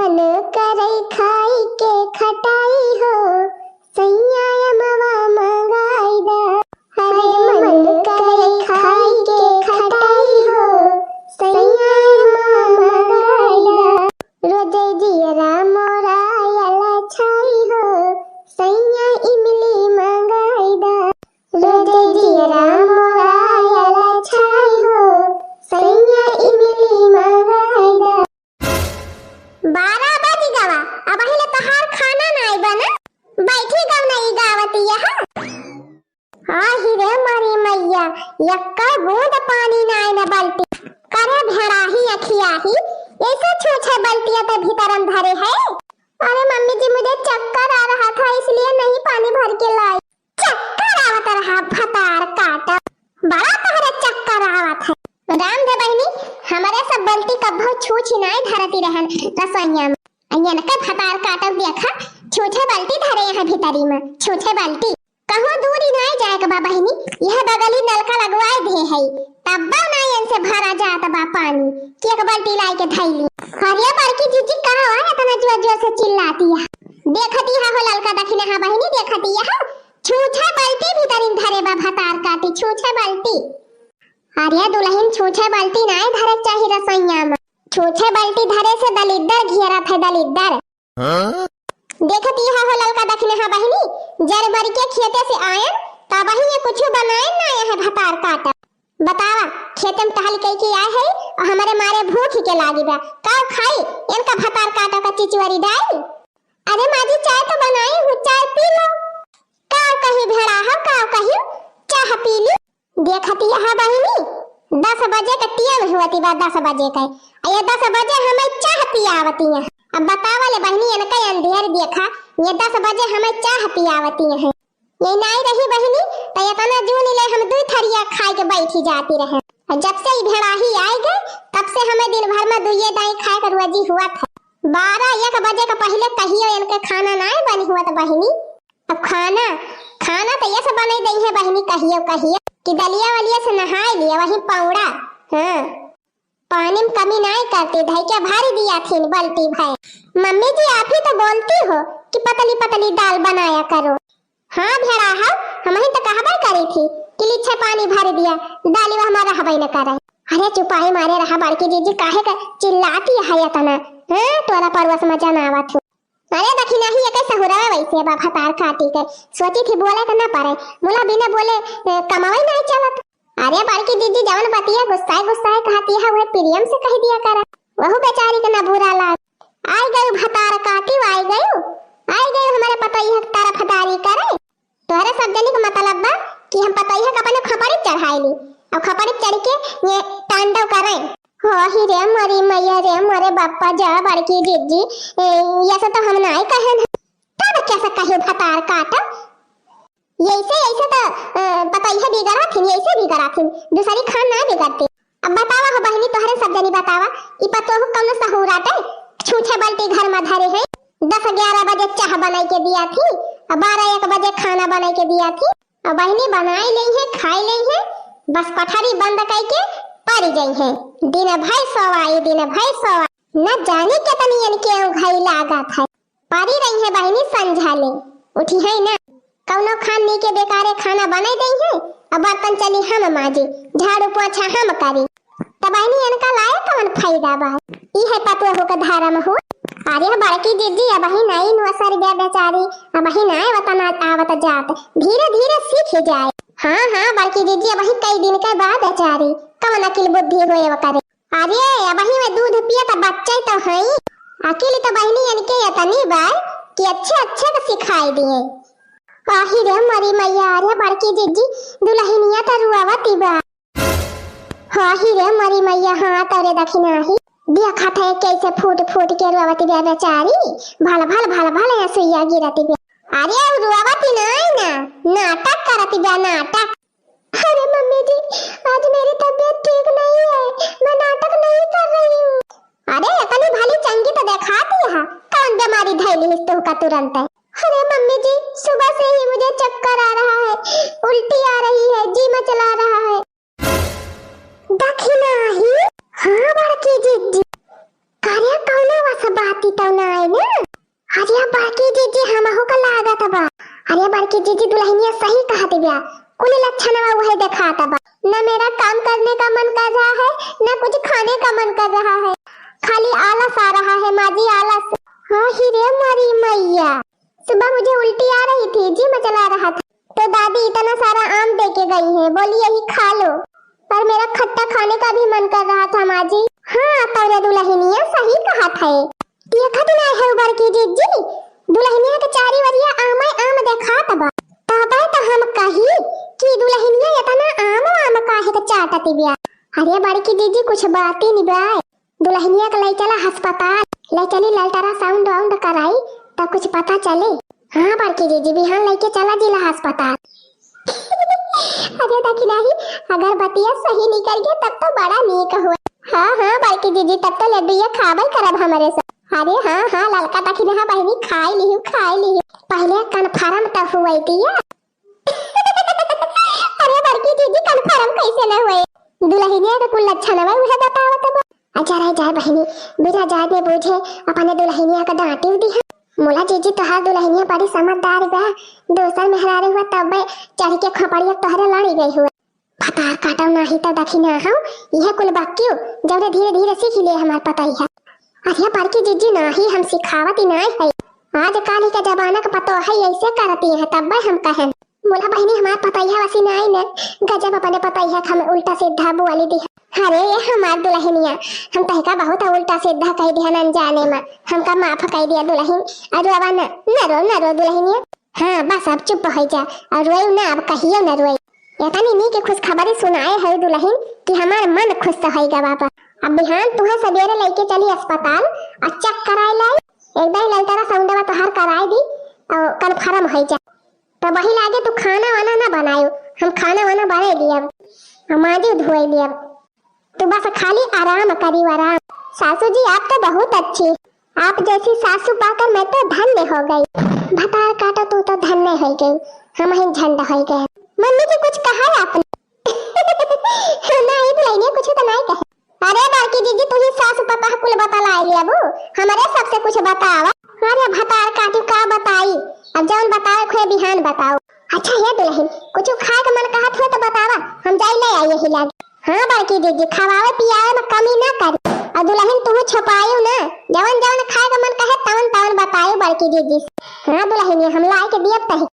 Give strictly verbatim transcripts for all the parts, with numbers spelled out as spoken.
मन करे खाई के खटाई हो, सैया अमवा मंगाई दा। अरे मन करे खाई के खटाई हो, सैया अमवा मंगाई दा। रोजे जियरा मोरा आला छाई हो, सैया इमली मंगाई दा। रोजे जियरा मोरा आला छाई हो, सैया इमली मंगाई दा। बारह बज गवा, अबहीं ले तोहार खाना नाई बना। बैठी गवना ई गावतिया। आही रे मोरी मैया, यक्का बूंद पानी नाई न बल्टी। करे भेड़ाही अखियाही, ऐसे छूछे बल्टिया ते भीतरन धरे है। अरे मम्मी जी, मुझे चक्कर आ रहा था, इसलिए नहीं पानी भर के लाई। चक्कर आवत रहा भतार काटा, बड़ा तोहरे चक्कर आवत है। राम दे बहिनी, हमरे सब बल्टी कब्बो छूछी नाई धरती रहन रसोइया में। अइयन के भतार काटब देखा, छूछे बल्टी धरे हैं भीतरी में, छूछे बल्टी। कहूँ दूरी नाई जाए के बा बहिनी, यह बगली नलका लगवाए दे है, तब्बा नाई इनसे भरा जात बा पानी, कि एक बल्टी लाई के धैली। अरे बड़की जीजी, का हुआ इतना जोर जोर से चिल्लाती है? देखती है हो ललका दखिना, हाँ बहिनी, देखती है। छूछे बल्टी भीतरिन धरे बा भतार काटी, छूछे बल्टी। अरे दुलहिन, छूछे बल्टी नाई धरे के चाही रसोइया में। छूछे बल्टी धरे से दलिद्दर घेरत है, दलिद्दर। हाँ? देखती है हो ललका दखिना, हाँ बहिनी, जर मर के खेते से आयन, तबही ये कुछ बनायन ना आया है भतार काटा। बतावा, खेते में टहल के, के आए है और हमारे मारे भूख के लागी बा। का खाई? इनका भतार काटा का चिचुआरी दाई। अरे माँ जी, चाय तो बनाई हूँ, चाय पी लो। का कही भेड़ा हो, का कही, चाह पी ली। देखती है बहिनी, दस बजे के टियम हुआती बा, दस बजे के। आ ये दस बजे हमें चाह पियावती है। अब बतावा ले बहिनी, इनका अंधेर देखा, ये दस बजे हमें चाह पियावती है। ये नाई रही बहिनी, तो इतना जून ले हम दुई थरिया खाए के बैठी जाती रहे। और जब से ई भेड़ाही आए गए, तब से हमें दिन भर में दुइये दाई खाए के रोजी हुआ था। बारह एक बजे के पहले कहियो इनके खाना नाई बनी हुआ था बहिनी। अब खाना, खाना तो ये सब बनाई दई है बहिनी, कहियो कहियो कि दलिया वलिया से नहाए लिया, वही पौड़ा। हाँ, पानी में कमी नाई करती, धई के भर दिया थीन बल्टी भर। मम्मी जी, आप ही तो बोलती हो कि पतली पतली दाल बनाया करो। हाँ भेड़ा हो, हम ही तो कहबे करी थी कि लिच्छे पानी भर दिया, दाली वो हमारा रहबे न करे। अरे चुपाई मारे रहा बड़की जीजी, काहे का चिल्लाती है इतना? हाँ, टोला पड़ोस में जनावत हो। अरे दखिना ही एके सहुरवा वैसे बा भतार काटी के। सोची थी बोले के ना पड़े, मुला बिना बोले, ए, कमावे नहीं चलत। अरे बड़की जीजी, जवन बतिया गुस्साए गुस्साए कहती है, वह प्रियम से कह दिया करा, वहू बेचारी के ना बुरा लाग। आई गयू भतार काटी, आई गयू, आई गयू हमारे पतोहिया के तरफदारी करे। तोहरे सब जनी के मतलब बा कि हम पतोहिया के अपने खपड़ी चढ़ाई ली, अब खपड़ी चढ़ के ये तांडव करें। हो ही रे मोरी मैया रे, मोरे बापा जा बड़की जीजी, ए, ये सब तो हम नाई कहेन। तब कैसे कही भतार काटा? यैसे, यैसे तो, अ, पतोहिया बिगड़ा थिन, यैसे बिगड़ा थिन, दूसरी खान ना बिगड़ती। अब बतावा हो बहिनी, तोहरे सब जनी बतावा, ई पतोहू कौनो सहूर आटे? छूछे बल्टी घर में धरे हैं, दस ग्यारह बजे चाह बनाई के दिया थी, अब बारह एक बजे खाना बनाई के दिया थी। अब बहिनी बनाई लेई है, खाई लेई है, बस कोठरी बंद करके पड़ी जाई है। दिन भर सोवाई, दिन भर सोवाई, न जानी कितनी इनके ऊँघाई लागत है। परी रही है बहिनी संझा ले, उठी है ना, कौनो खान नी के बेकारे खाना बनाई दई है, अब बर्तन चली हम माजी, झाड़ू पोछा हम करी। त बहिनी इनका लाए कवन फायदा बा? ई है पतोहू के धर्म हो। अरे बड़की जीजी, अबही नाई नौसर गया बेचारी, अबही नाई वतन आवत जात, धीरे धीरे सीख जाए। हाँ हाँ बड़की जीजी, अबही कई दिन के बाद बेचारी, कवन अकिल बुद्धि होए करे। अरे अबही में दूध पिए त बच्चे तो हई, अकिल तो बहिनी इनके इतनी बा कि अच्छे अच्छे के सिखाई दिए। आही रे मरी मैया, अरे बड़की जीजी, दुलहिनिया त रुआवती बा। हाँ ही रे मरी मैया, हाँ तोरे दखिना ही। देखत है कैसे फूट फूट के रोवत बा बेचारी, भल भल भल भल आंसुइया गिरत बा। अरे उ रोवत ही नहीं ना, नाटक करत बा नाटक। अरे मम्मी जी, आज मेरी तबीयत ठीक नहीं है, मैं नाटक नहीं कर रही हूँ। अरे इतनी भली चंगी तो देखाती है, कौन बीमारी धैली है तोहका तुरंत? अरे मम्मी जी, सुबह से ही मुझे चक्कर आ रहा है, उल्टी आ रही है, जी मचला रहा है। दखिना ही? हाँ बड़की जीजी। करे कौनो वस बाती तौन जी, हमहू का लागत बा। अरे बड़की जीजी, दुलहिनिया सही कहत बिया, कुल लक्षणवा उहे देखात बा। न मेरा काम करने का मन कर रहा है, न कुछ खाने का मन कर रहा है, खाली आलस आ रहा है माँ जी, आलस। हाँ ही रे मोरी मैया, सुबह मुझे उल्टी आ रही थी, जी मचला रहा था, तो दादी इतना सारा आम दे के गई है, बोली यही खा लो, पर मेरा खट्टा खाने का भी मन कर रहा था माँ जी। हाँ तोरे दुलहिनिया सही कहत है, देखत नाहीं हउ बड़की जीजी, दुलहिनिया के चारी वरिया आमे आम देखात बा। तबे त हम कही कि दुलहिनिया एतना आम आम काहे के चाटत बिया। अरे बड़की जीजी, कुछ बाती नि बा। दुलहिनिया के लै चला अस्पताल, लै चली अल्ट्रासाउंड वाउंड कराई, तब कुछ पता चले। हाँ बड़की जीजी, बिहान लैके चला जिला अस्पताल। अरे दखिनहा, अगर बतिया सही निकल गया तब तो बड़ा नीक हुआ। हाँ हाँ बड़की जीजी, तब तो लड्डुया खाबे करब हमरे से। अरे हाँ हाँ ललका दखिनहा बहिनी, खाई लिहू, खाई लिहू। पहिले कन्फर्म त हुए दिया। अरे बड़की जीजी, कन्फर्म कैसे न हुए? दुलहिनिया के कुल लक्षणवा उहे बतावत बा। अच्छा रह जाए बहिनी, बिना जाने बूझे अपने दुलहिनिया के डांटिउ दिहा। मुला जीजी, तोहार दुलहिनिया बड़ी समझदार बा, दोसर मेहरारू हुआ तब चढ़ के खोपड़िया तोहरे लड़ी गई हुआ। भतार काटो नाहीं तो दखिनहा, इहे कुल बकियो, जौने धीरे धीरे सीख ले हमार पतोहिया। अरे बड़की जीजी, नाहीं हम सिखावत ही नाहीं है, आज काल के जमाना के पतोह है ऐसे करती है, तब्बे हम कहेन। मुला बहिनी, हमार पतोहिया वसी नाहीं न, गजब अपने पतोहिया के हम उल्टा सीधा बोली दी। अरे ये हमार दुलहिनिया, हम तहिका बहुत उल्टा सीधा कह दिया अनजाने में, हमका माफ कह दिया दुलहिन। अरे अब न, न रो, न रो दुलहिनिया। हाँ बस अब चुप होइ जा, और रोइउ ना, अब कहियो ना रोइउ। एतनी नीक खुशखबरी सुनाए है दुलहिन कि हमार मन खुश होइ गवा बा। अब बिहान तुहे सबेरे लैके चली अस्पताल और चेक कराए लाई, एकदम अल्ट्रासाउंडवा तोहार कराए दी और कन्फर्म होइ जा। तो वही लागे तू खाना वाना ना बनायो, हम खाना वाना बनाए दियब, हम माजे धोए दियब। तू बस खाली आराम करियो, आराम। सासू जी, आप तो बहुत अच्छी, आप जैसी सासू पाकर मैं तो धन्य हो गई। भतार काटो, तू तो धन्य हो गई, हमहिन झंड हो गए। मम्मी जी, कुछ कहा है आपने? नहीं दुलहिनिया, कुछ तो नहीं कहे। अरे बड़की जीजी, तू ही सासू पतोह कुल बतलाए लेबू, हमरे सबसे कुछ बतावा। अरे भतार काटी का बताई, अब जौन बतावे खोए बिहान बताओ। अच्छा हे दुलहिन, कुछ खाए के मन कहत हो तो बतावा, हम जाई ले आई यही लागे। हाँ बड़की जीजी, खवावे पियावे में कमी ना करी। और दुलहिन तुहू छुपायू ना, जवन जवन खाए के मन कहे तवन तवन बतायू बड़की जीजी से। हाँ दुलहिनिया, हम लाए के दियब तही।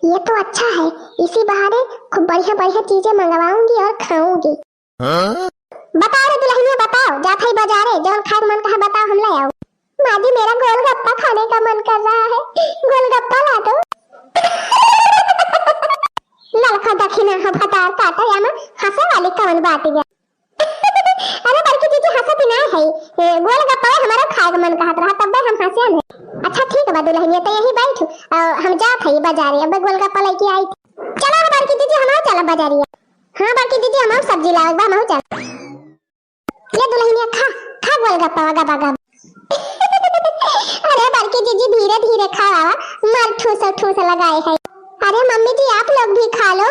ये तो अच्छा है, इसी बहाने खूब बढ़िया बढ़िया चीजें मंगवाऊंगी और खाऊंगी। हाँ? बताओ रे दुलहिनिया, बताओ, जात है बाजारे, जवन खाए के मन कहे बताओ, हम ले आऊ। माँ जी, मेरा गोलगप्पा खाने का मन कर रहा है, गोलगप्पा ला दो। ललका दखिनहा भतार काटा, या में हंसे वाली कवन बात है? अरे बड़की जीजी, हंसत ही ना है, ए, गोलगप्पा हमारा खाए का मन कहत रहा, तब्बे हम हंसे नहीं। अच्छा ठीक बा दुलहिनिया, तो यही बैठ, अ, हम जात है बाजारे, अब गोलगप्पा लेके आई। चला बड़की जीजी, हम चला बाजारिया। हाँ बड़की जीजी, हम सब्जी लावे बा, हम चल। ले दुलहिनिया, खा, खा गोलगप्पा गबा गब। अरे बड़की जीजी, धीरे धीरे खावा, मार ठूस ठूस लगाए है। अरे मम्मी जी, आप लोग भी खा लो,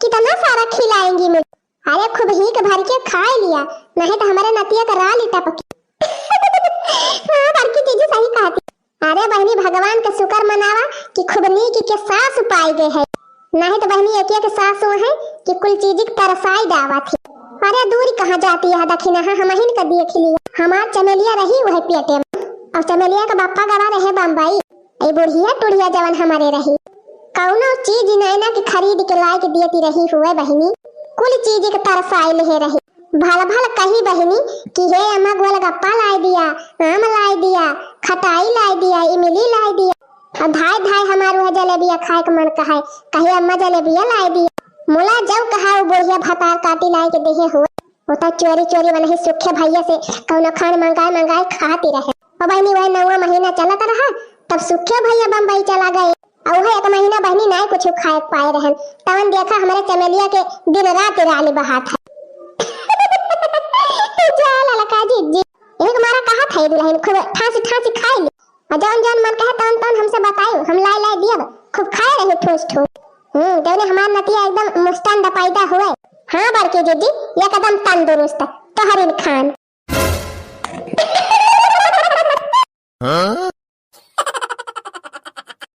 कितना सारा खिलाएंगी मुझे। अरे खूब हीक भर के खाए लिया, नहीं तो हमारे नतिया का राली टपकी। हाँ बड़की जीजी सही कहती। अरे बहिनी, भगवान के शुक्र मनावा कि खूब नीक के सास पाए गए है, नहीं तो बहिनी एक एक सास है कि कुल चीज के तरसाई डावा थी। अरे दूर कहाँ जाती है दखिनहा, हमहिन का देख लिया, हमार चमेलिया रही वह पेटे में, और चमेलिया का बापा गवा रहे बम्बई। ए बुढ़िया टुढ़िया जवन हमारे रही, कौनो चीज नैना के खरीद के लाए के दियती रही हुए बहिनी, कुल चीज के तरसाए लेहे रही। भल भल कही बहिनी कि हे अम्मा गोलगप्पा लाए दिया, आम लाए दिया, खटाई लाए दिया, इमली लाए दिया। और धाय धाय हमार वह जलेबिया खाए के मन कहे, कहे अम्मा जलेबिया लाए दिया। मुला जब कहा वो बुढ़िया भतार काटी लाए के देहे हुए, वो तो चोरी चोरी वनही सुखे भैया से कौनो खान मंगाए मंगाए खाती रहे। ओ बहिनी, वह नौवा महीना चलत रहा, तब सुखे भैया बम्बई चला गए। और वह एक महीना बहिनी नाय कुछ खाए के पाए रहन, तवन देखा हमरे चमेलिया के दिन रात राली बहात है। जा ललका जीजी, एक मारा कहा था दुलहिन खूब ठासी ठासी खाए ली, और जौन जौन मन कहे तौन तौन हमसे बताई, हम लाई लाई दियब, खूब खाए रही ठूस ठूस। हम्म, जौने हमार नतिया एकदम मुस्टंड पैदा हुए। हाँ बड़की जीजी, एकदम तंदुरुस्त, तोहरिन खान। हाँ?